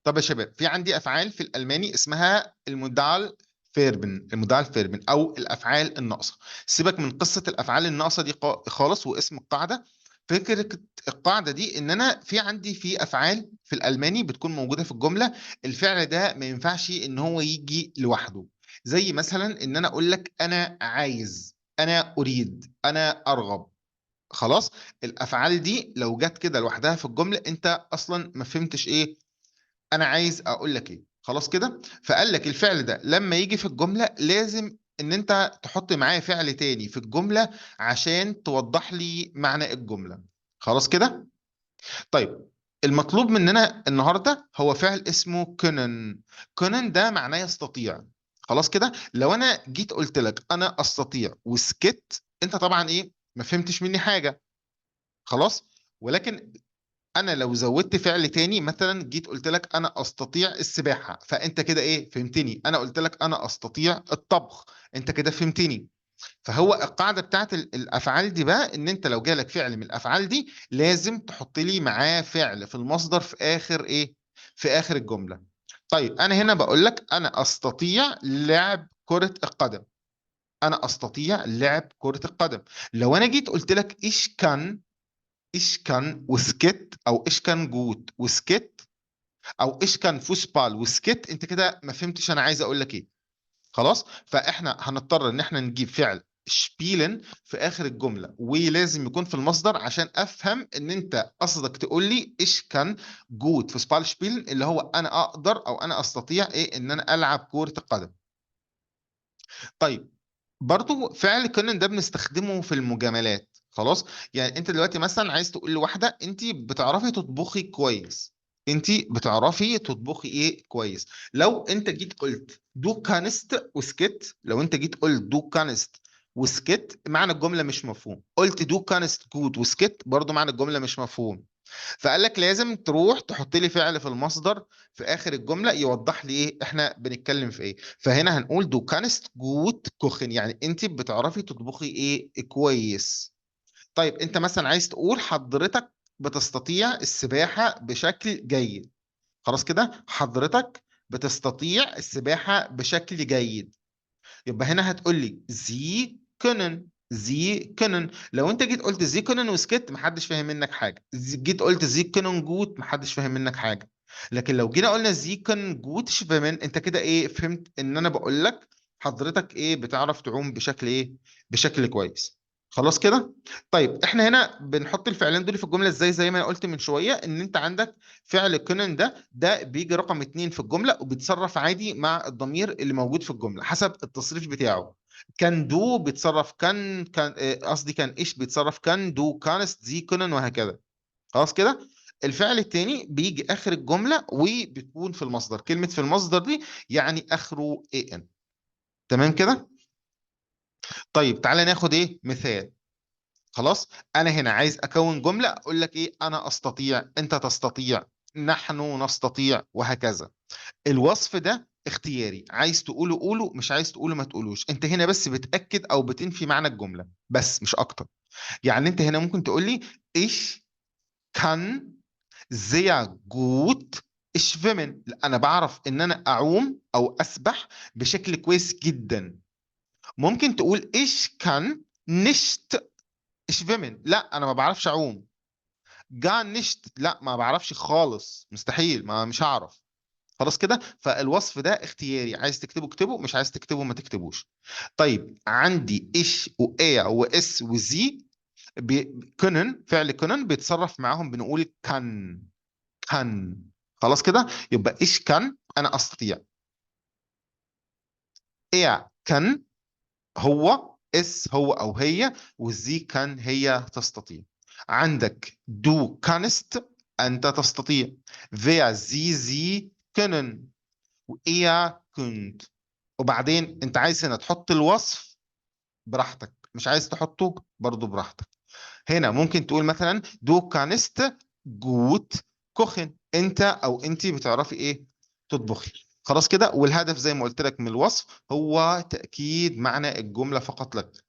طب يا شباب، في عندي افعال في الالماني اسمها ال Modalverben، ال Modalverben او الافعال الناقصة. سيبك من قصة الافعال الناقصة دي خالص واسم القاعدة. فكرة القاعدة دي ان انا في عندي في افعال في الالماني بتكون موجودة في الجملة، الفعل ده ما ينفعش ان هو يجي لوحده. زي مثلا ان انا اقول لك انا عايز، انا اريد، انا ارغب. خلاص، الافعال دي لو جت كده لوحدها في الجملة انت اصلا ما فهمتش ايه انا عايز اقول لك ايه. خلاص كده، فقال لك الفعل ده لما يجي في الجملة لازم ان انت تحط معاه فعل تاني في الجملة عشان توضح لي معنى الجملة. خلاص كده. طيب المطلوب مننا النهارده هو فعل اسمه können. können ده معناه يستطيع. خلاص كده، لو انا جيت قلت لك انا استطيع وسكت، انت طبعا ايه ما فهمتش مني حاجة. خلاص، ولكن انا لو زودت فعل تاني، مثلا جيت قلت لك انا استطيع السباحة، فانت كده ايه فهمتني. انا قلت لك انا استطيع الطبخ، انت كده فهمتني. فهو القاعدة بتاعت الافعال دي بقى ان انت لو جالك فعل من الافعال دي لازم تحط لي معاه فعل في المصدر في اخر ايه، في اخر الجملة. طيب انا هنا بقول لك انا استطيع لعب كره القدم. انا استطيع لعب كره القدم. لو انا جيت قلت لك ich kann، ich kann وسكت، او ich kann gut وسكت، او ich kann Fußball وسكت، انت كده ما فهمتش انا عايز اقول لك ايه. خلاص، فاحنا هنضطر ان احنا نجيب فعل spielen في اخر الجملة ولازم يكون في المصدر عشان افهم ان انت قصدك تقول لي ich kann gut Fußball spielen، اللي هو انا اقدر او انا استطيع ايه ان انا العب كره القدم. طيب برضو فعل können ده بنستخدمه في المجاملات. خلاص، يعني انت دلوقتي مثلا عايز تقول لواحدة انت بتعرفي تطبخي كويس، انت بتعرفي تطبخي ايه كويس. لو انت جيت قلت du kannst وسكت، لو انت جيت قلت du kannst وسكت معنى الجملة مش مفهوم. قلت du kannst gut وسكت برضو معنى الجملة مش مفهوم. فقال لك لازم تروح تحط لي فعل في المصدر في اخر الجملة يوضح لي ايه احنا بنتكلم في ايه. فهنا هنقول du kannst gut kochen، يعني انت بتعرفي تطبخي ايه كويس. طيب انت مثلا عايز تقول حضرتك بتستطيع السباحة بشكل جيد. خلاص كده، حضرتك بتستطيع السباحة بشكل جيد. يبقى هنا هتقول لي Sie können، Sie können. لو انت جيت قلت Sie können وسكت محدش فاهم منك حاجة. جيت قلت Sie können gut محدش فاهم منك حاجة. لكن لو جينا قلنا Sie können gut schwimmen، انت كده ايه فهمت ان انا بقول لك حضرتك ايه بتعرف تعوم بشكل ايه، بشكل كويس. خلاص كده. طيب احنا هنا بنحط الفعلين دول في الجملة ازاي؟ زي ما انا قلت من شوية ان انت عندك فعل können ده بيجي رقم 2 في الجملة وبيتصرف عادي مع الضمير اللي موجود في الجملة حسب التصريف بتاعه. kann du بيتصرف kann، kann، قصدي kann ich بيتصرف kann، du kannst، Sie können وهكذا. خلاص كده. الفعل الثاني بيجي اخر الجملة وبيكون في المصدر. كلمة في المصدر دي يعني اخره اي ان. تمام كده. طيب تعالى ناخد ايه مثال. خلاص، انا هنا عايز اكون جملة اقول لك ايه، انا استطيع، انت تستطيع، نحن نستطيع وهكذا. الوصف ده اختياري، عايز تقوله قوله، مش عايز تقوله ما تقولوش. انت هنا بس بتاكد او بتنفي معنى الجملة بس، مش اكتر. يعني انت هنا ممكن تقول لي ich kann sehr gut schwimmen، لا انا بعرف ان انا اعوم او اسبح بشكل كويس جدا. ممكن تقول ich kann nicht schwimmen، لا انا ما بعرفش اعوم. gar nicht، لا ما بعرفش خالص، مستحيل، ما مش هعرف. خلاص كده. فالوصف ده اختياري، عايز تكتبه اكتبه، مش عايز تكتبه ما تكتبوش. طيب عندي ich و er و es و sie können، فعل können بيتصرف معاهم بنقول kann، kann. خلاص كده. يبقى ich kann انا استطيع، er kann هو، es هو او هي، و sie kann هي تستطيع. عندك du kannst انت تستطيع، wir sie Sie können و ihr könnt. وبعدين انت عايز هنا تحط الوصف براحتك، مش عايز تحطه برضو براحتك. هنا ممكن تقول مثلا du kannst gut kochen، انت او انت بتعرفي ايه تطبخي. خلاص كده. والهدف زي ما قلت لك من الوصف هو تأكيد معنى الجملة فقط لك.